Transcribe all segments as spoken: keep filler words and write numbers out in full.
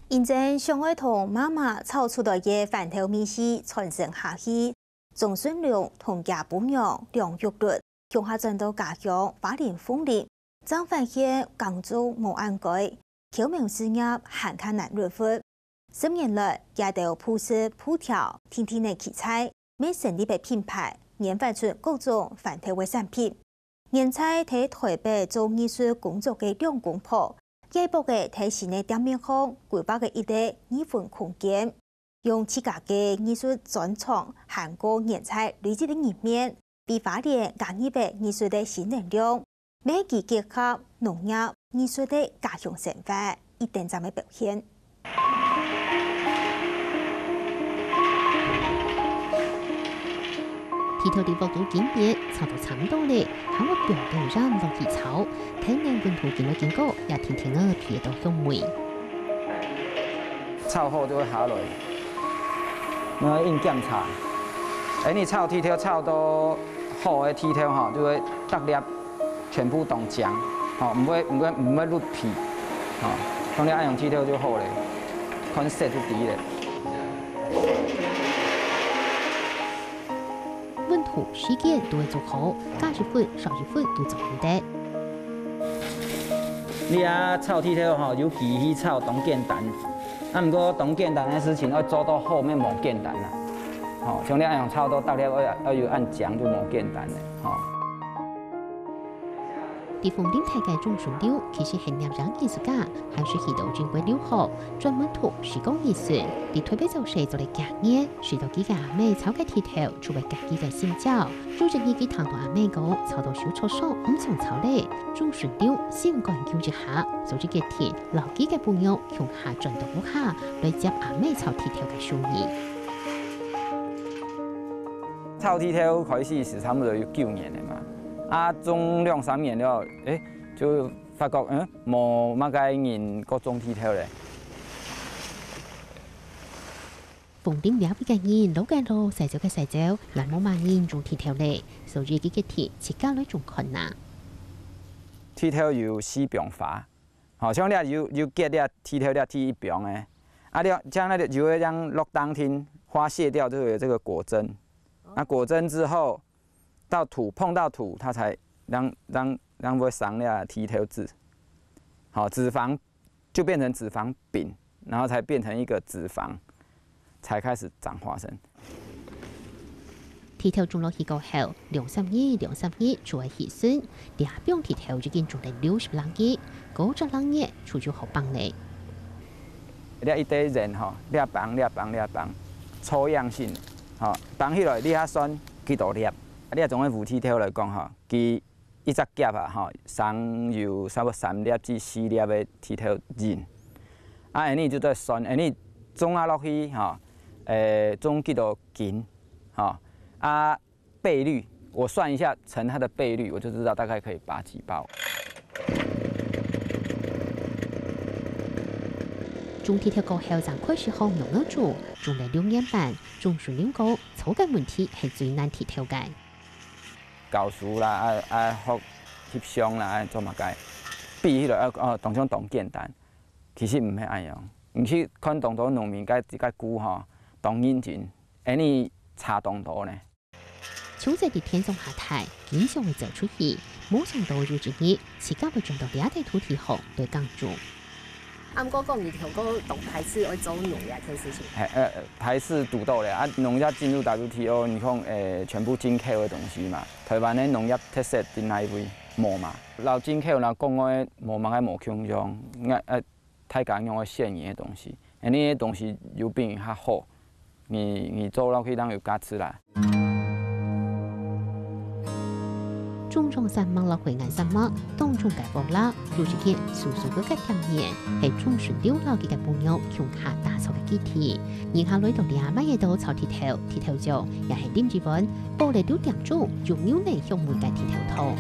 因正想愛同媽媽炒出來个番豆味緒傳承下去，鍾順龍同厥餔娘梁玉律共下轉到家鄉花蓮鳳林，正發現耕種無恁該，挑明事業還較難入窟。十年來，厥兜布食布條，定定仔起菜，乜成立个品牌，研發出各種番豆个產品。 現在在臺北做藝術工作个兩公婆，這駁仔在新个店面項規劃个一個藝文空間，用自家个藝術專長還過現在累積个人脈，為花蓮加入个藝術个新能量，乜係結合農業、藝術个家鄉生活，一等站个表現。 地頭在鑊肚緊熱，炒到差毋多咧，還會放兜鹽落去炒，天然溫度緊來緊高，也定定仔鼻得到香味。炒好就會下落，你愛用檢查。哎，你炒地頭炒到好个地頭吼，就會逐粒 全部當靚，吼，毋會，毋會，毋會落皮，吼，像你恁樣地頭就好咧，看色就知咧。溫度、時間都愛做好，加一分、少一分都做毋得。你啊，炒地頭吼，有機器炒當簡單，啊，毋過當簡單个事情愛做到好，乜無簡單啊。吼，像你恁樣炒到逐粒愛，愛有恁靚就無簡單咧，吼。 在鳳林大个鍾順龍，其實係攝影藝術家，還係去到英國留學，專門讀視覺藝術。在臺北做事做了幾年，試著佢个阿姆炒个地頭，就會合佢个心焦。有一日佢聽到阿姆講，炒到手著傷，毋想炒咧。鍾順龍心肝揪一下，就決定摎佢个餔娘共下轉到屋下，來接阿姆炒地頭个手藝。炒地頭開始係差毋多有九年了嘛，啊，種兩三年了， 欸，就發覺，嗯，無麼个人過種地頭咧。鳳林這位个人，老个老，細隻个細隻，也無麼人種地頭咧，所以佢決定自家來種看啊。地頭有四枋花，吼，像這有，有結這地頭這第一枋个，啊，這，像那個有的像落冬天，花謝掉就有這個果針，那果針之後， 到土，碰到土，它才讓，讓，讓會生那地頭子。好，子房就變成子房柄，然後才變成一個子房，才開始長花生。地頭種落去過後，兩三日，兩三日就會起筍，這枋地頭已經種了六十零枝，過隻零月就有好放咧。這一堆人吼，這枋，這枋，這枋，抽樣性，吼，放起來，你遐算幾多粒？ 啊，你啊，從个烏地頭來講吼，佢一隻莢啊，吼，生有差不多三粒至四粒个地頭仁。啊，恁呢就在算，恁呢種啊落去，吼，誒，種幾多斤，吼，啊，倍率，我算一下，乘它的倍率，我就知道大概可以拔幾包。種地頭過後，正開始學仰仔做，種了六年半，鍾順龍講， 初个問題係最難地頭个。教書啦，啊，啊，學翕相啦，啊，做麼个？比起來，啊，哦，當像當簡單，其實毋係恁樣。你去看當多農民該，該顧吼，當認真，恁呢差當多呢。像這在田莊下大，經常會走出去，無想到有一日， 自家會轉到這塊土地項來耕種。啊，毋過講日頭過當排斥愛做農業這件事情。嘿，呃，排斥堵到咧。啊，農業進入W T O，你看，誒，全部進口个東西嘛，臺灣个農業特色在哪一位？無嘛。摎進口啦，國外無麼个無共樣，應該，呃，大家用个現有个東西，恁呢个東西有比人較好，你，你做落去當有價值啦。 種種山脈摎海岸山脈，當中个屋啦，有一間素素个个店面，係鍾順龍摎佢个餔娘共下打造个基地。人客來到這買得到炒地頭、地頭醬，也係啉一碗，包了六點鐘，有牛奶香味个地頭湯。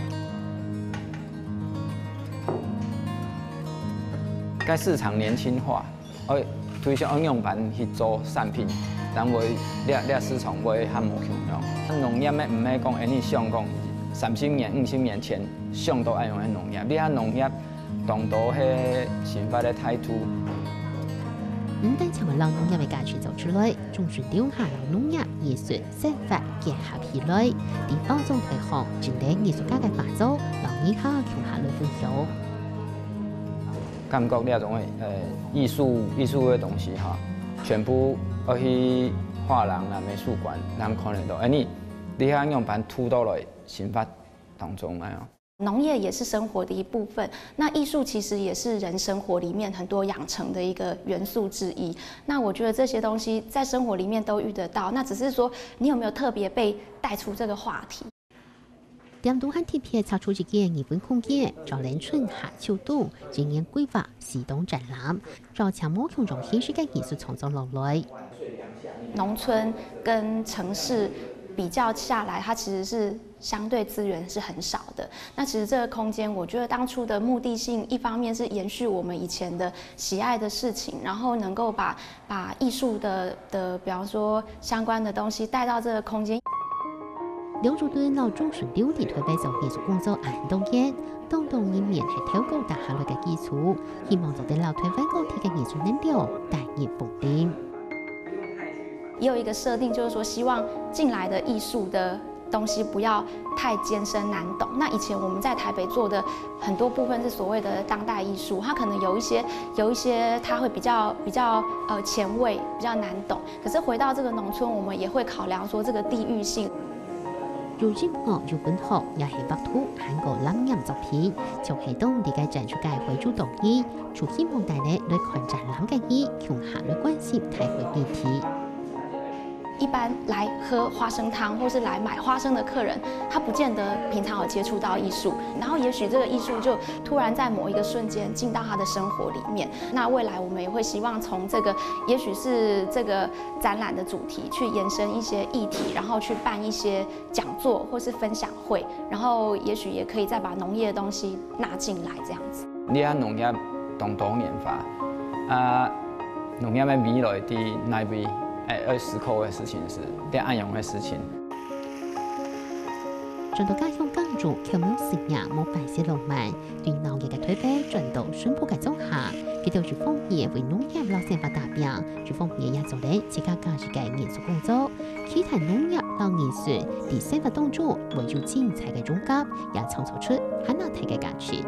該市場年輕化， 愛推銷仰般去做產品，人會，這，這市場會較無共樣。農業乜毋係講恁呢想講三十年、五十年前想到恁樣个農業，這下農業當多係生活个態度。想愛摎農業个價值做出來，總係留下摎農業、藝術、生活結合起來，在包裝推廣，盡得藝術家个畫作，摎你客共下來分享。感覺這種个，呃，藝術，藝術个東西哈，全部愛去畫廊啦、美術館，人看得到。哎，你，你看樣般吐到來生活當中，哎呀。 農業也是生活的一部分，那藝術其實也是人生活裡面很多養成的一個元素之一。那我覺得這些東西在生活裡面都遇得到，那只是說你有沒有特別被帶出這個話題。店肚還特別拆出一間藝文空間，招來春夏秋冬一年規劃四檔展覽，邀請無共樣形式个藝術創作落來。農村跟城市比較下來，它其實是 相對資源是很少的。那其實這個空間，我覺得當初的目的性，一方面是延續我們以前的喜愛的事情，然後能夠把把藝術的的，比方說相關的東西帶到這個空間。梁祖敦摎鍾順流在臺北做藝術工作恁多年，當多人面係透過打下來个基礎，希望做得摎臺灣各地个藝術能量帶入豐富。也有一個設定，就是說希望進來的藝術的 東西不要太艱深難懂。那以前我們在台北做的很多部分是所謂的當代藝術，它可能有一些有一些它會比較比較呃前衛，比較難懂。可是回到這個農村，我們也會考量說這個地域性。有音樂、有文學，也係畫圖，還過藍染作品，就係當地个展出个會主動意，就希望帶來來看展覽个人，共下來關心台灣議題。 一般來喝花生湯或是來買花生的客人，他不見得平常有接觸到藝術，然後也許這個藝術就突然在某一個瞬間進到他的生活裡面。那未來我們也會希望從這個，也許是這個展覽的主題去延伸一些議題，然後去辦一些講座或是分享會，然後也許也可以再把農業的東西納進來這樣子。你看農業當多元化，啊，農業个未來在哪位？哎，愛思考个事情係，這恁樣个事情。轉到家鄉耕種，卻無生活，無擺設浪漫，對鬧熱个臺北轉到淳樸个庄下，佢兜一方面為農業摎生活打拚，一方面也做了自家家己个藝術工作，期待農業摎藝術在生活當中會有精彩个融合，也創造出還較大个價值。